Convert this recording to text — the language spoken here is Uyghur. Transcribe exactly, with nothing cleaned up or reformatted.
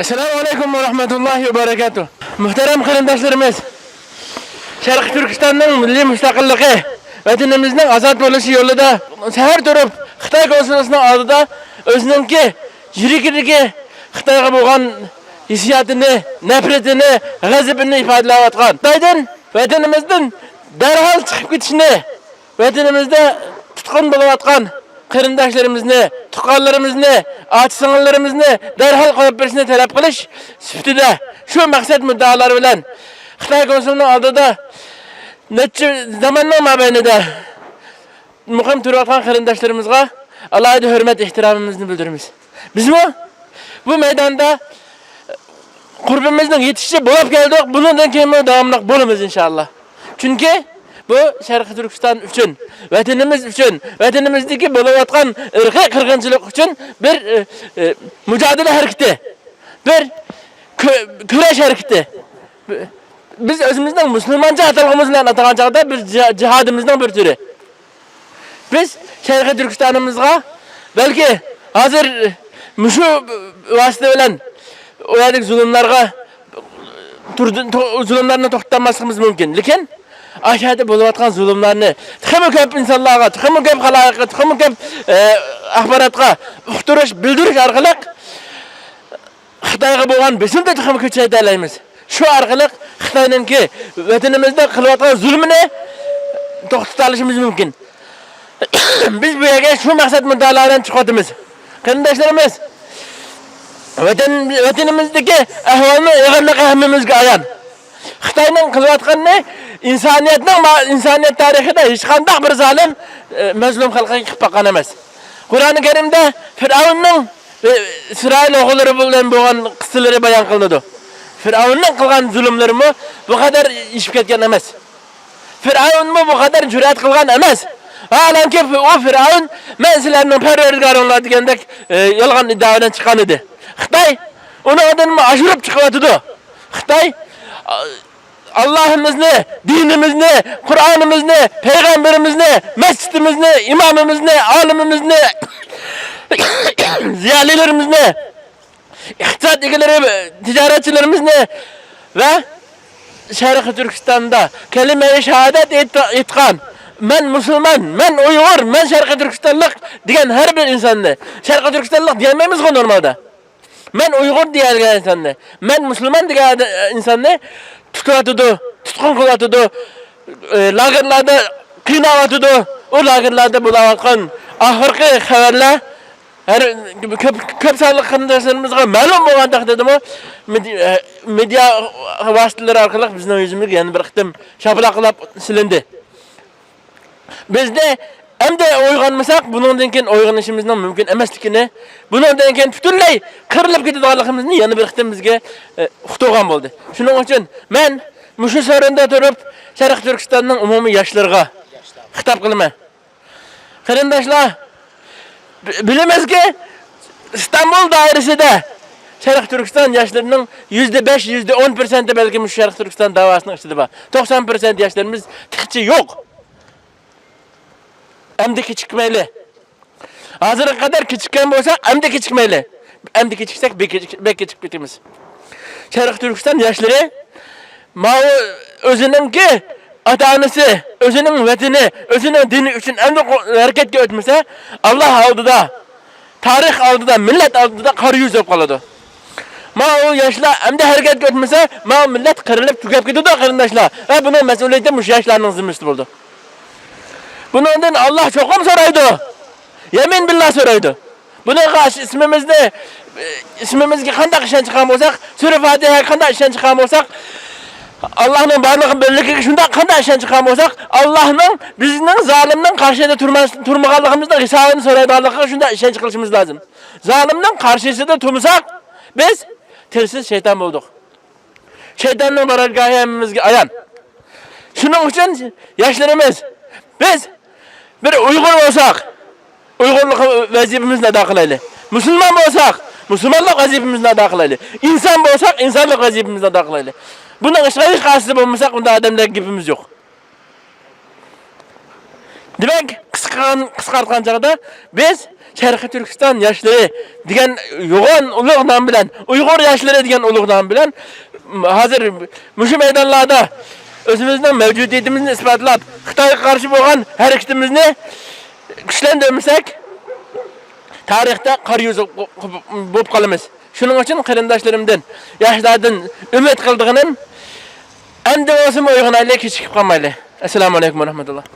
ئەسسالامۇ ئەلەيكۇم ۋە رەھمەتۇللاھى ۋە بەرەكاتۇھ. مۇھتەرەم قېرىنداشلىرىمىز، شەرقىي تۈركىستاننىڭ مىللىي مۇستەقىللىقى، ۋەتىنىمىزنىڭ ئازاد بولۇشى يولىدا سەھەر تۇرۇپ، خىتاي كونسۇلخانىسىنىڭ ئالدىدا ئۆزىنىڭكى يۈرىكىدىكى خىتايغا بولغان ھېسسىياتىنى، نەپرىتىنى، غەزىپىنى ئىپادىلەۋاتقان، خىتايدىن ۋەتىنىمىزدىن دەرھال چىقىپ كېتىشنى، ۋەتىنىمىزدە تۇتقۇن بولۇۋاتقان قېرىنداشلىرىمىزنى، تۇغقانلىرىمىزنى، ئاچا-سىڭىللىرىمىزنى دەرھال قويۇپ بېرىشنى تەلەپ قىلىش سۈپىتىدە، شۇ مەقسەت مۇددىئالار بىلەن خىتاي كونسۇلىنىڭ ئالدىدا نەچچە زاماننىڭ مابەينىدە مۇقىم تۇرۇۋاتقان قېرىنداشلىرىمىزغا ئالاھىدە ھۆرمەت ئېھتىرامىمىزنى بىلدۈرىمىز. بىزمۇ بۇ مەيداندا قۇربىمىزنىڭ يېتىشىچە بولاپ كەلدۇق، بۇنىڭدىن كېيىنمۇ داۋاملىق بولىمىز، ئىنشائاللا. چۈنكى بۇ شەرقىي تۈركىستان ئۈچۈن، ۋەتىنىمىز ئۈچۈن، ۋەتىنىمىزدىكى بولۇۋاتقان ئىرقىي قىرغىنچىلىق ئۈچۈن بىر، ئى، ئى، مۇجادىلە ھەرىكىتى، بىر كۆ-، كۈرەش ھەرىكىتى. بىز ئۆزىمىزنىڭ مۇسۇلمانچە ئاتالغۇمىز بىلەن ئاتىغان چاغدا بىر جىھا-، جىھادىمىزنىڭ بىر تۈرى. بىز شەرقىي تۈركىستانىمىزغا بەلكى ھازىر مۇشۇ ۋاسىتە بىلەن ئۇ يەردىكى زۇلۇملارغا تۇردى-، تو-، زۇلۇملارنى توختاتماسلىقىمىز مۇمكىن. لېكىن ئاشۇ يەردە بولۇۋاتقان زۇلۇملارنى تېخىمۇ كۆپ ئىنسانلارغا، تېخىمۇ كۆپ خالايىققا، تېخىمۇ كۆپ، ئە، ئاخباراتقا ئۇقتۇرۇش، بىلدۈرۈش ئارقىلىق خىتايغا بولغان بېسىمنى تېخىمۇ كۈچەيتەلەيمىز. شۇ ئارقىلىق خىتاينىڭكى ۋەتىنىمىزدە قىلىۋاتقان زۇلمىنى توختىتالىشىمىز مۇمكىن. بىز بۇ يەرگە شۇ مەقسەت مۇددىئالار بىلەن چىقىۋاتىمىز. قېرىنداشلىرىمىز، ۋەتەن، ۋەتىنىمىزدىكى ئەھۋالنىڭ ئېغىرلىقى ھەممىمىزگە ئايان. خىتاينىڭ قىلىۋاتقىنىنى ئىنسانىيەتنىڭ ما-، ئىنسانىيەت تارىخىدا ھېچقانداق بىر زالىم، ئە، مەزلۇم خەلقىگە قىلىپ باققان ئەمەس. قۇرئانى كەرىمدە فىرئەۋننىڭ، ئە، ئىسرائىل ئوغۇللىرى بىلەن بولغان قىسسىلىرى بايان قىلىنىدۇ. فىرئەۋننىڭ قىلغان زۇلۇملىرىمۇ بۇ قەدەر ئېشىپ كەتكەن ئەمەس. فىرئەۋنمۇ بۇ قەدەر جۈرئەت قىلغان ئەمەس. ۋاھالەنكى، ئۇ فىرئەۋن، «مەن سىلەرنىڭ پەرۋەردىگارىڭلار» دېگەندەك، ئە، يالغان ئىددىئا بىلەن چىققان ئىدى. خىتاي ئۇنىڭدىنمۇ ئاشۇرۇپ چىقىۋاتىدۇ. خىتاي، ئا-، ئاللاھىمىزنى، دىنىمىزنى، قۇرئانىمىزنى، پەيغەمبىرىمىزنى، مەسچىتىمىزنى، ئىمامىمىزنى، ئالىمىمىزنى، زىيالىيلىرىمىزنى، ئىقتىساد ئىگىلىرى، تىجارەتچىلىرىمىزنى ۋە شەرقىي تۈركىستاندا كەلىمەي شاھادەت ئېيت-، ئېيتقان، «مەن مۇسۇلمان، مەن ئۇيغۇر، مەن شەرقىي تۈركىستانلىق» دېگەن ھەر بىر ئىنساننى، شەرقىي تۈركىستانلىق دېيەلمەيمىزغۇ نورمالدا. «مەن ئۇيغۇر» دېگەن ئىنساننى، «مەن مۇسۇلمان» دېگەن ئىنساننى تۇتۇۋاتىدۇ، تۇتقۇن قىلىۋاتىدۇ، ئى، لاگېرلاردا قىيناۋاتىدۇ. ئۇ لاگېرلاردا بولاۋاتقان ئاخىرقى خەۋەرلەر ھەر كۆپ، كۆپ سانلىق قېرىنداشلىرىمىزغا مەلۇم بولغان تەقدىردىمۇ، مېدىيا، مېدىيا ۋاسىتىلىرى ئارقىلىق بىزنىڭ يۈزىمىزگە يەنە بىر قېتىم شاپىلاقلاپ سېلىندى. بىزدە ئەمدى ئويغانمىساق، بۇنىڭدىن كېيىن ئويغىنىشىمىزنىڭ مۇمكىن ئەمەسلىكىنى، بۇنىڭدىن كېيىن پۈتۈنلەي قىرىلىپ كېتىدىغانلىقىمىزنى يەنە بىر قېتىم بىزگە، ئە، ئۇقتۇرغان بولدى. شۇنىڭ ئۈچۈن مەن مۇشۇ سورۇندا تۇرۇپ شەرقىي تۈركىستاننىڭ ئومۇمىي ياشلىرىغا خىتاب قىلىمەن. قېرىنداشلار، بى-، بىلىمىزكى، ئىستانبۇل دائىرىسىدە شەرقىي تۈركىستان ياشلىرىنىڭ يۈزدە بەش، يۈزدە ئون پىرسەنتى بەلكىم مۇشۇ شەرقىي تۈركىستان داۋاسىنىڭ ئىچىدە بار. توقسان پىرسەنت ياشلىرىمىز تېخىچە يوق. ئەمدى كېچىكمەيلى. ھازىرغا قەدەر كېچىككەن بولسا، ئەمدى كېچىكمەيلى. ئەمدى كېچىكسەك، بەك كېچىك-، بەك كېچىكىپ كېتىمىز. شەرقىي تۈركىستان ياشلىرى ماۋۇ ئۆزىنىڭكى ئاتا-ئانىسى، ئۆزىنىڭ ۋەتىنى، ئۆزىنىڭ دىنى ئۈچۈن ئەمدى قو-، ھەرىكەتكە ئۆتمىسە، ئاللاھ ئالدىدا، تارىخ ئالدىدا، مىللەت ئالدىدا قارا يۈز بولۇپ قالىدۇ. ماۋۇ ياشلار ئەمدى ھەرىكەتكە ئۆتمىسە، ماۋۇ مىللەت قىرىلىپ تۈگەپ كېتىدۇ، قېرىنداشلار. ۋە بۇنىڭ مەسئۇلىيىتى مۇشۇ ياشلارنىڭ زىممىسىدە بولىدۇ. بۇنىڭدىن ئاللاھ چوقۇم سورايدۇ. يەمىن بىللا سورايدۇ. بۇنىڭغا ئىسمىمىزنى، ئىسمىمىزگە قانداق ئىشەنچ قىلغان بولساق، سۈرە فاتىھەگە قانداق ئىشەنچ قىلغان بولساق، ئاللاھنىڭ بارلىقى، بىرلىكىگە شۇنداق قانداق ئىشەنچ قىلغان بولساق، ئاللاھنىڭ بىزنىڭ زالىمنىڭ قارشىسىدا تۇرما-، تۇرمىغانلىقىمىزنىڭ ھېسابىنى سورايدىغانلىقىغا شۇنداق ئىشەنچ قىلىشىمىز لازىم. زالىمنىڭ قارشىسىدا تۇرمىساق، بىز تىلسىز شەيتان بولدۇق. شەيتاننىڭ بارارگاھى ھەممىمىزگە ئايان. شۇنىڭ ئۈچۈن ياشلىرىمىز، بىز بىر ئۇيغۇر بولساق، ئۇيغۇرلۇق ۋەزىپىمىزنى ئادا قىلايلى. مۇسۇلمان بولساق، مۇسۇلمانلىق ۋەزىپىمىزنى ئادا قىلايلى. ئىنسان بولساق، ئىنسانلىق ۋەزىپىمىزنى ئادا قىلايلى. بۇنىڭ ئىشىغا ھېچقايسىسى بولمىساق، ئۇنداق ئادەملەرگە گېپىمىز يوق. دېمەك، قىسقا-، قىسقارتقان چاغدا بىز شەرقىي تۈركىستان ياشلىرى دېگەن يوغان ئۇلۇغ نام بىلەن، ئۇيغۇر ياشلىرى دېگەن ئۇلۇغ نام بىلەن ھازىر مۇشۇ مەيدانلاردا ئۆزىمىزنىڭ مەۋجۇدىيىتىمىزنى ئىسپاتلاپ، خىتايغا قارشى بولغان ھەرىكىتىمىزنى كۈچلەندۈرمىسەك، تارىختا قارا يۈز بولۇپ قالىمىز. شۇنىڭ ئۈچۈن قېرىنداشلىرىمدىن، ياشلاردىن ئۈمىد قىلىدىغىنىم، ئەمدى بولسىمۇ ئويغىنايلى، كېچىكىپ قالمايلى. ئەسسالامۇ ئەلەيكۇم ۋە رەھمەتۇللا.